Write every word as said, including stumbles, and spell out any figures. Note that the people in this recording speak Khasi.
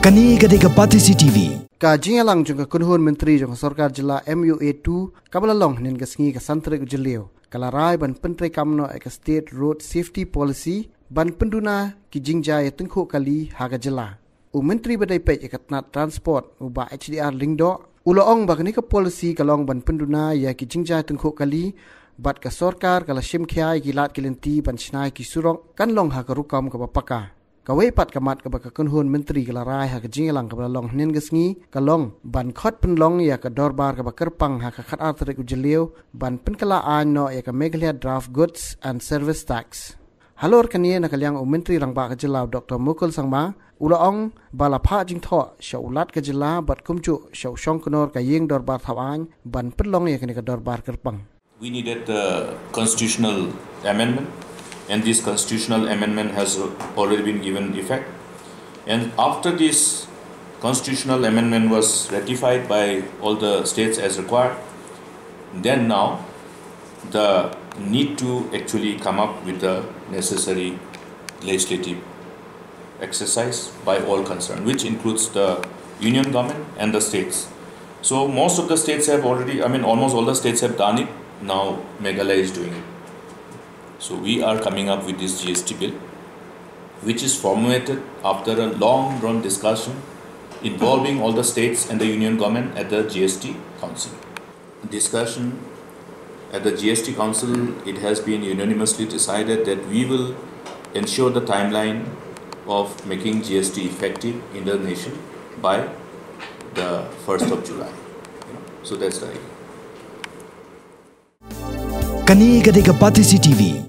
Kane ka dei ka Batesi T V. Ka jingïalang jong ka kynhun myntri jong ka sorkar jylla M U A two kaba la long hynnin ka sngi ka san tarik u Jylliew ka la rai ban pyntreikam noh ïa ka State Road Safety Policy ban pynduna ki jingjia tyngkhuh kali ha ka jylla. U myntri ba dei peit ïa ka tnat transport u Bah H D R Lyngdoh u la ong ba kane ka policy ka long ban pynduna ïa ki jingjia tyngkhuh kali bad ka sorkar ka la shim khia ïa ki lad ki lynti ban shna ïa ki surok kan long ha ka rukom kaba paka. Kawei pat ka mat kaba ka kynhun myntri ka la rai ha ka jingïalang kaba la long hynnin ka sngi ka long ban khot pynlong ïa ka dorbar kaba kyrpang ha ka khatar tarik u Jylliew ban pynkylla aiñ noh ïa ka Meghalaya Draft Goods and Service Tax. Halor kane na ka liang u myntri rangbah ka jylla u Doctor Mukul Sangma u la ong ba la phah jingthoh sha u Lat ka jylla bad kumjuh sha u shongknor ka ïing dorbar thaw aiñ ban pynlong ïa kane ka dorbar kyrpang. We needed the constitutional amendment, and this constitutional amendment has already been given effect. And after this constitutional amendment was ratified by all the states as required, then now the need to actually come up with the necessary legislative exercise by all concerned, which includes the union government and the states. So most of the states have already, I mean, almost all the states have done it. Now Meghalaya is doing it. So we are coming up with this G S T bill, which is formulated after a long drawn discussion involving all the states and the union government at the G S T Council. Discussion at the G S T Council, it has been unanimously decided that we will ensure the timeline of making G S T effective in the nation by the first of July. You know, so that's the idea. Kane ka dei ka Batesi T V.